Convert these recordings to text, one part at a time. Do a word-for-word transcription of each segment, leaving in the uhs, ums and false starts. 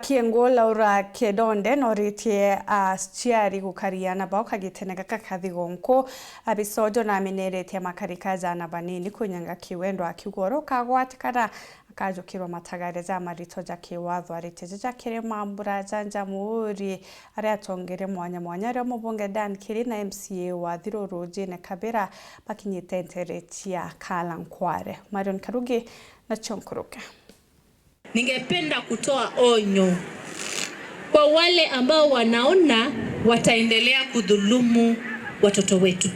Kiengo Laura Kedonde noritie aciari gukaria ana bao kagitene gaka kathigonku. Abisojo nameneretie makarika jana banini kunyenga kiwendo, akiuga oro kagwatikana akajukirwa matagare ja marito ja kiwatho. Arite jaja kiri mambura ja Jamhuri aria atongeria mwanya mwanya aria mubunge Dan Kiri na M C A wa Thiru Rujine Kabira bakinyite ntere cia Kalankware. Marion Karugi nacio nkuruke. Ningependa kutoa onyo kwa wale ambao wanaona wataendelea kudhulumu watoto wetu.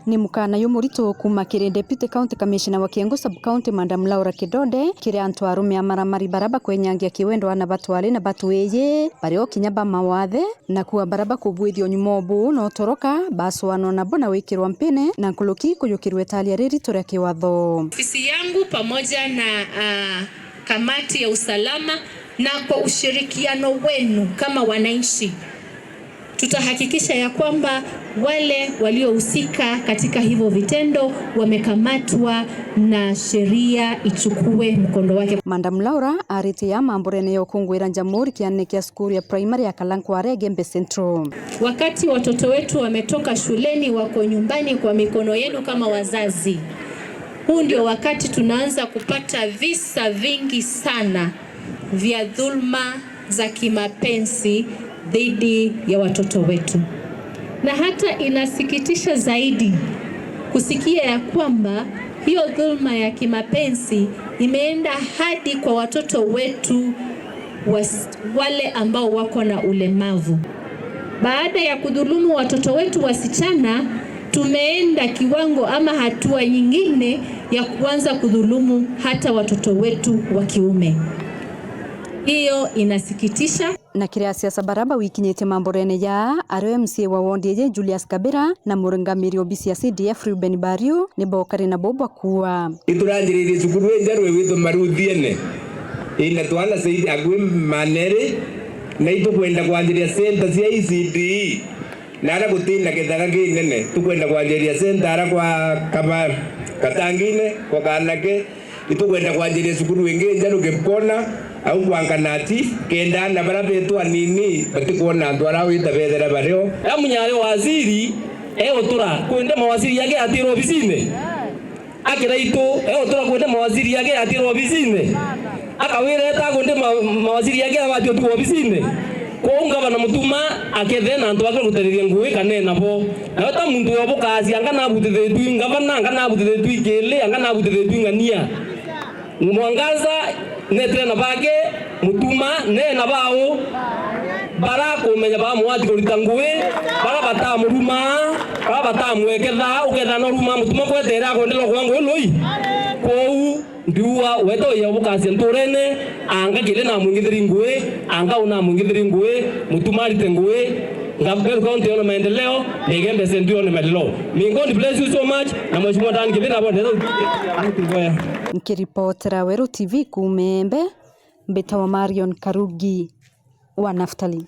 Ni mukana jumuritu kuuma kiri Deputy County Commissioner wa Kiengu Sub-County, Madam Laura Kidonde, kiri antu arume amaramari bara bakwenyangia kiwendo ana batwari na batwiji, bari o kinya ba mawathe, na kuua bara bakubuithia unyuma ubu na utoroka, bacoanwa nabo na gwikirwa mpine, na nkuruki kujukirwa italia ririto ria kiwatho. Ofisi yangu pamoja na, ah, kamati ya usalama na kwa ushirikiano wenu kama wananchi, tutahakikisha ya kwamba wale waliohusika katika hivyo vitendo wamekamatwa na sheria ichukue mkondo wake. Madam Laura aritie ya mamburene ya ukunguira Jamhuri kiane kia cukuru ya primary ya Kalankware Gembe Central. Wakati watoto wetu wametoka shuleni, wako nyumbani kwa mikono yenu kama wazazi, huu ndio wakati tunaanza kupata visa vingi sana vya dhulma za kimapenzi dhidi ya watoto wetu. Na hata inasikitisha zaidi kusikia ya kwamba hiyo dhulma ya kimapenzi imeenda hadi kwa watoto wetu was-, wale ambao wako na ulemavu. Baada ya kudhulumu watoto wetu wasichana, tumeenda kiwango ama hatua nyingine ya kuanza kudhulumu hata watoto wetu wa kiume. Hiyo inasikitisha. Na kiri asiasa bara bawikinyitie mamburene ja ario M C A wa ward iji Julius Kabira na murungamiri obisi ya C D F Reuben Bariu ni bokari nabo bakuua. Ituranjiririe cukuru injeru igwitwa Maruthiene, ina twana saidi akui maneri, na itukwenda kwanjiria center cia E C D E, na aria gutina githaka kinene, tukwenda kwanjiria center aria kwa Kaba-, Katangine, kwa Kanake, itukwenda kwanjiria cukuru ingi njeru Kipkona, au kwa Nkanati, kenda ana bara betu anini batikwona antu aria wita bethera bario. Aria munyari waziri egutura kwende mawaziri yake atira obisine. Akira itu, egutura kwende mawaziri yake atira obisine. Akawireta kwende ma-, mawaziri yake abatio tu obisine. Kwou ngavana Mutuma akethe na antu bake gutereria ngui kanena bo. Nawe ta muntu yobukasia, anga nabutithitui ngavana, anga nabutithitui kili, anga nabutithitui ng'ania. Mwangaza netire na bake, Mutuma ne na bao. Bara kumenya bamwati kurita ngui, bara batamuruma, bara batamweketha, uketha no ruma Mutuma kwetere akwendera kwa ngui lui. Kwou ndiua wete uya bukasia nturene, anga kile na mwingithiri ngui, anga una mwingithiri ngui, Mutuma arite ngui, Meru County yone maendeleo, Igembe Central yone maendeleo. May God bless you so much, na Mheshimiwa Dan Kithina, hapo ndio. Nkiripotera Weru T V kuuma Embe, mbitawa Marion Karugi wa Naftali.